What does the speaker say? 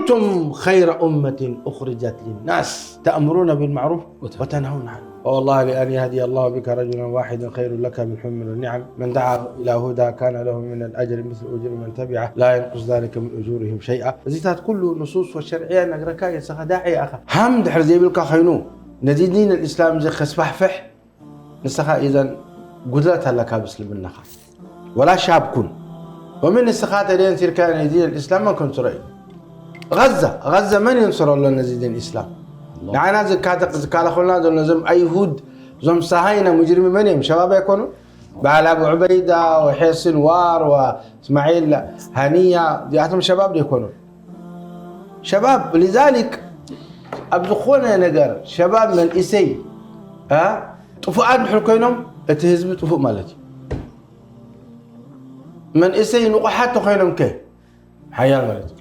كنتم خير أمة أخرجت للناس تأمرون بالمعروف وتنهون عن والله لأن يهدي الله بك رجلا واحدا خير لك من حمر النعم من دعا إلى هدى كان له من الأجر مثل أجور من تبعه لا ينقص ذلك من أجورهم شيئا እዚታት ኩሉ ንሱስ ወሸርዕያ ነግረካ የሰኻ ዳዒ ኣኻ ሃም ድሕር ዘይብልካ ኸይኑ ነዚ ዲን الإسلام እዚ ከስፋሕፍሕ ንስኻ إذن ጉድለት ኣለካ ኣብ እስልምናኻ ولا شاب كن ومن ንስኻ ተደየን ሲርካ ናይ ዲን الإسلام መን ከንስሮ እዩ غزة غزة መን የንስሮ ኣሎ ነዚ ዲን الإسلام ንዓና ዝካለኸልና ዘሎ እዞም ኣይሁድ እዞም ሰሃይና ሙጅሪሚ መን እዮም ሸባብ ኣይኮኑ በዓል ኣቡ ዑበይዳ ወሐስን ዋር ወእስማዒል ሃኒያ እዚኣቶም ሸባብ ዘይኮኑ ሸባብ لذلك ኣብ ዝኾነ ነገር ሸባብ መንእሰይ ጥፉኣት ድሕር ኮይኖም እቲ ህዝቢ ጥፉእ ማለት እዩ መንእሰይ ንቑሓት ተኮይኖም ከ ሓያል ማለት እዩ